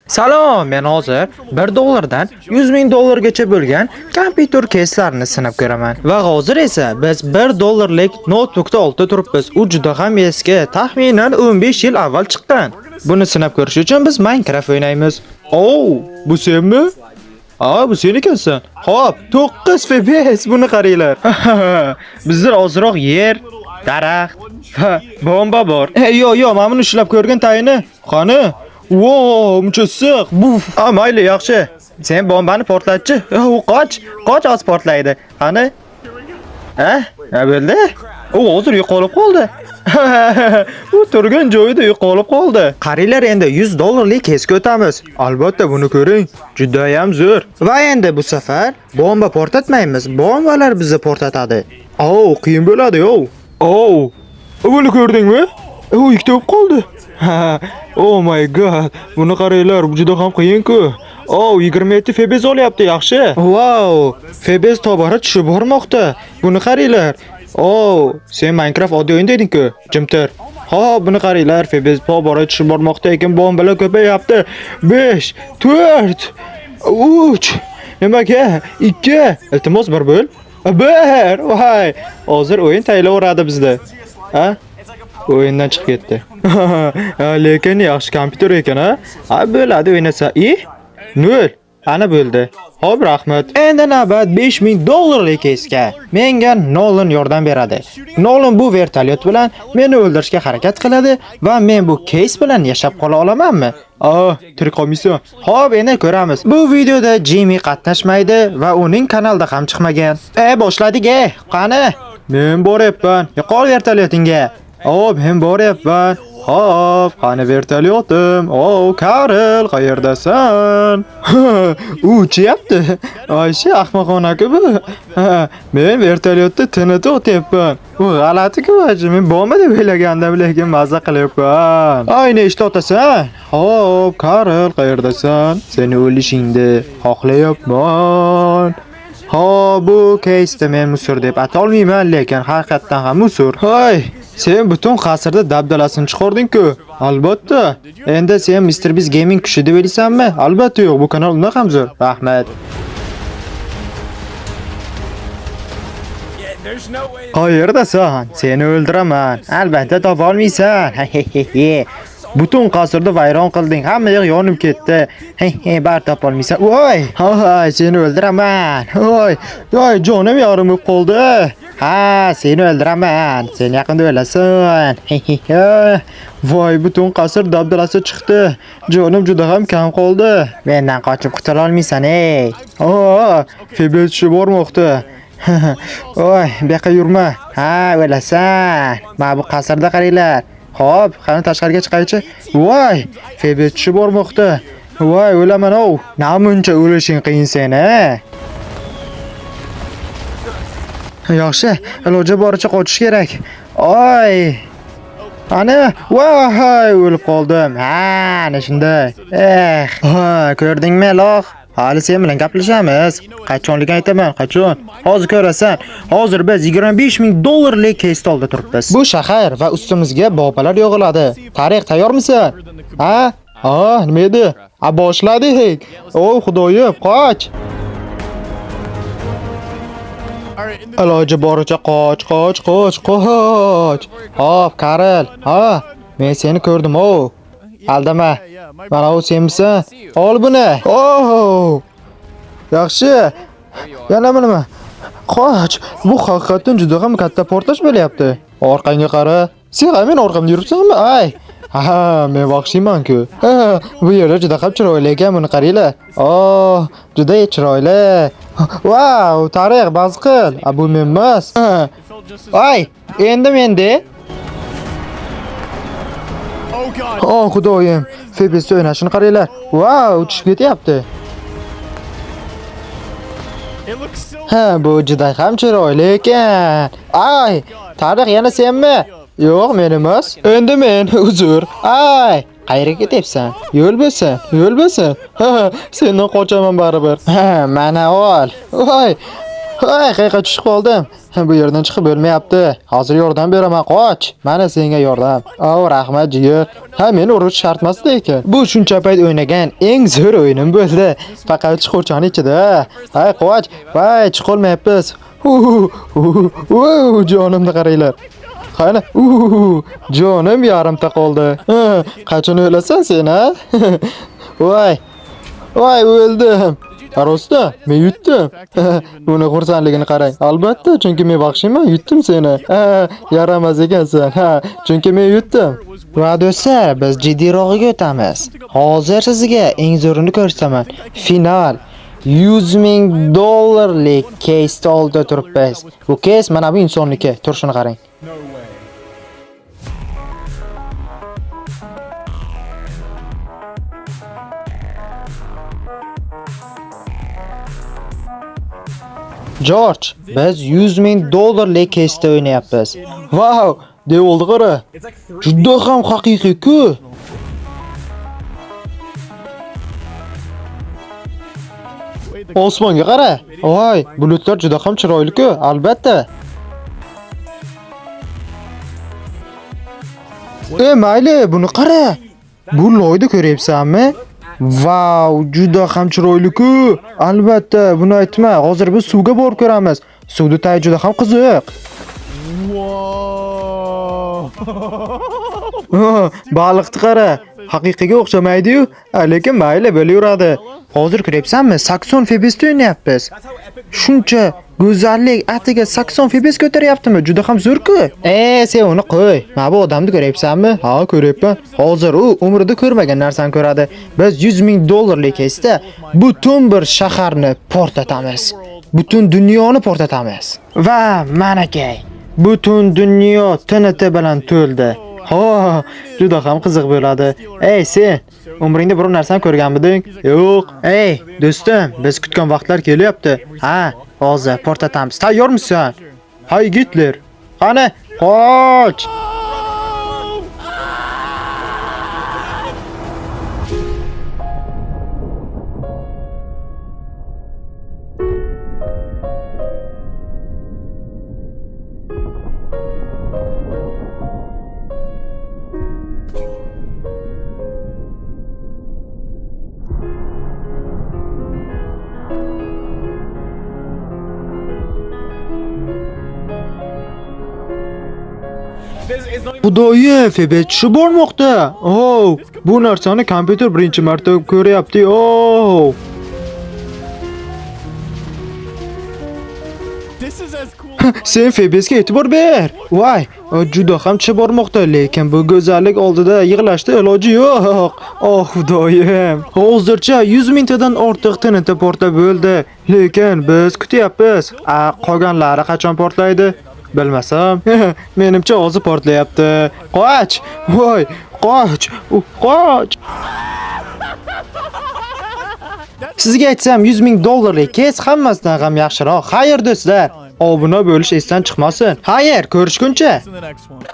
Salom, men hozir 1 dollardan 100 ming dollargacha bo'lgan kompyuter keyslarini sinab ko'raman. Va hozir esa biz 1 dollarlik noutbukda oldida turibmiz. U juda ham eski, taxminan 15 yil avval chiqqan. Buni sinab ko'rish uchun biz Minecraft o'ynaymiz. Oh, bu senmi? Aa, bu sen ekansan. Xo'p, 9 FPS buni qaranglar. Bizda ozroq yer, daraxt va bomba bor. Yo'q, yo'q, mana buni ushlab ko'rgin tayini. Qani? Wow, muncha issiq. Buf. A, mayli, yaxshi. Sen bombani portlatchi. U qoch, qoch oz portlaydi. Qani? Ha? Nima bo'ldi? U hozir yo'qolib qoldi. U turgan joyida yo'qolib qoldi. Qaranglar, endi 100 dollarlik kesga o'tamiz. Albatta buni ko'ring. Juda ham zo'r. Va endi bu safar bomba portlatmaymiz. Bombalar bizni portlatadi. Oh, qiyin bo'ladi, yo. Oh. Buni ko'rdingmi? U ikkita bo'lib qoldi. Ha, oh my god. Buni qaranglar, bu juda ham qiyin-ku. Oh, 27 FPS olyapti, yaxshi. Wow, FPS tobora tushib bormoqda. Buni qaranglar. Oh, sen Minecraft oddiy o'yin deding-ku, jimtir. Ha, buni qaranglar, FPS tobora tushib bormoqda, lekin bombalar ko'payapti. 5, 4, 3, nimaga? 2. Iltimos bir bo'l. 1. Voy, hozir o'yin tayyorlaveradi bizda. Ha? O'yindan chiqib ketdi. Lekin yaxshi kompyuter ekan, ha? Ha, bo'ladi o'ynasa. I? 0. Ana bo'ldi. Xo'p, rahmat. Endi navbat 5000 dollarlik keysga. Menga Nolan yordam beradi. Nolan bu vertolyot bilan meni o'ldirishga harakat qiladi va men bu keys bilan yashab qola olamanmi? Ah, tirik qolmaysan. Xo'p, endi ko'ramiz. Bu videoda Jimmy qatnashmaydi va uning kanalida ham chiqmagan. Boshladik, Qani? Men boryapman. Yo'qol vertolyotingga. Oh, men boryapman. Hop, qani vertolyotim? Oh, Karl, qayerdasan? U uchyapti. Ayshi ahmoqona-ku bu. Men vertolyotda TNT o'tyapman. Bu g'alati-ku, men bomba deb o'ylagandim, lekin mazza qilyapman. Ay, ne ishda? Hop, Karl, qayerdasan? Seni o'lishingni xohlayapman. Ha, bu keysda men musor deb atolmayman, lekin haqiqatdan ham musor. Hoy, sen butun qasrda dabdalasini chiqarding-ku. Albatta. Endi sen Mr. Beast Gaming kuchi deb o'ylaysanmi? Albatta yo'q, bu kanal undan ham zo'r. Rahmat. Qayerdasan? Seni o'ldiraman. Albatta topa olmaysan. Butun qasrni vayron qilding. Hamma yoq yonib ketdi. He, bar topa olmaysan. Voy, ha, seni o'ldiraman. Voy, voy, jonim yarim bo'lib qoldi. Ha, seni o'ldiraman. Sen yaqinda o'lasan. Voy, butun qasr dabdalasi chiqdi. Jonim juda ham kam qoldi. Mendan qochib qutula olmaysan, ey. O, FPS tushib bormoqda. Voy, bu yoqqa yurma. Ha, o'lasan. Mana bu qasrda qaranglar. Xo'p, qani tashqariga chiqaychi. Voy, FPS tushib bormoqda. Voy, o'laman ov. Namuncha o'lishing qiyin seni. Yaxshi, iloji boricha qochish kerak. Oy. Ana, voy, o'lib qoldim. Ha, ana shunday. Eh, ha, ko'rdingmi, loh? Hali sen bilan gaplashamiz. Qachonligini aytaman, qachon? Hozir ko'rasan. Hozir biz 25 ming dollarlik keys oldida turibmiz. Bu shahar va ustimizga bombalar yog'iladi. Tarix, tayyormisan? Ha? Ha, nima edi? A, boshladik. O, xudoyim, qoch. Iloji boricha qoch, qoch, qoch, qoch. Hop, Karl. Ha, men seni ko'rdim, o. Aldama. Mana u senmisan? Ol buni. Oh! Yaxshi. Yana nima? Qoch. Bu haqiqatan juda ham katta portlash bo'lyapti. Orqangga qara. Sen ham men orqamda yuribsanmi? Ay. Ha, men vahshiyman-ku. Bu yerda juda ham chiroyli ekan, buni qaranglar. Oh, juda chiroyli. Wow, tarix baz qil. A, bu men emas. Ay, endi menda. Oh, xudoyim. FPS o'ynashini qaranglar. Wow, tushib ketyapti. Ha, bu juda ham chiroyli ekan. Ay, tarix yana senmi? Yo'q, men emas. Endi men, uzr. Ay, qayerga ketyapsan? Yo'l bo'lsin, yo'l bo'lsin. Ha, sendan qochaman baribir. Ha, mana ol. Voy. Hay, qayerga tushib qoldim. Bu yerdan chiqib bo'lmayapti. Hozir yordam beraman, qoch. Mana senga yordam. O, rahmat jigar. Ha, meni urish shart emas lekin. Bu shuncha payt o'ynagan eng zo'r o'yinim bo'ldi. Faqat chuqurchani ichida. Hay, qoch. Voy, chiqolmayapmiz. Jonimni qaranglar. Qani? Jonim yarimta qoldi. Qachon o'lasan sen, ha? Voy. Voy, o'ldim. Rostda, men yutdim. Buni xursandligini qarang. Albatta, chunki men baxshiyman, yutdim seni. Yaramas ekansan. Ha, chunki men yutdim. Va do'stlar, biz jiddiyrog'iga o'tamiz. Hozir sizga eng zo'rini ko'rsataman. Final 100 000 dollarlik keysni oldida turibmiz. Bu keys mana bu insonniki. Turishini qarang. No way. George, biz 100 000 dollarlik keysda o'ynayapmiz. Vau, devorni qara. Juda ham haqiqiy-ku. Osmonga qara. Voy, bulutlar juda ham chiroyli-ku, albatta. Mayli, buni qara. Bu loyni ko'ryapsanmi? Vau, juda ham chiroyli-ku. Albatta, buni aytma. Hozir biz suvga borib ko'ramiz. Suvni tagi juda ham qiziq. Whoa. Baliqni qara. Haqiqiyga o'xshamaydi-yu, lekin mayli, bo'laveradi. Hozir ko'ryapsanmi? 80 FPS o'ynayapmiz. Shuncha go'zallik atiga 80 FPS ko'taryaptimi? Juda ham zo'r-ku. Sen uni qo'y. Mana bu odamni ko'ryapsanmi? Ha, ko'ryapman. Hozir u umrida ko'rmagan narsani ko'radi. Biz 100 000 dollarlik keysda butun bir shaharni portlatamiz. Butun dunyoni portlatamiz. Va manakay. Butun dunyo TNT bilan to'ldi. Ha, juda ham qiziq bo'ladi. Ey sen, umringda biror narsani ko'rganmiding? Yo'q. Ey, do'stim, biz kutgan vaqtlar kelyapti. Ha, hozir portlatamiz. Tayyormisan? Hay Gitler. Qani, qoch! Xudoyim, FPS tushib bormoqda. Oh, bu narsani kompyuter birinchi marta ko'ryapti. Oh. This is as cool. Sen FPSga e'tibor ber. Voy, juda ham tushib bormoqda, lekin bu go'zallik oldida yig'lashda iloji yo'q. Oh, xudoyim. Hozircha 100 mingtadan ortiq TNT portlab bo'ldi, lekin biz kutyapmiz. A, qolganlari qachon portlaydi? Bilmasam. Menimcha hozir portlayapti. Qoch! Voy, qoch! Qoch! Sizga aytsam 100 000 dollarlik keys hammasidan ham yaxshiroq. Xayr do'stlar, obuna bo'lish esdan chiqmasin. Xayr, ko'rishguncha. In the next one.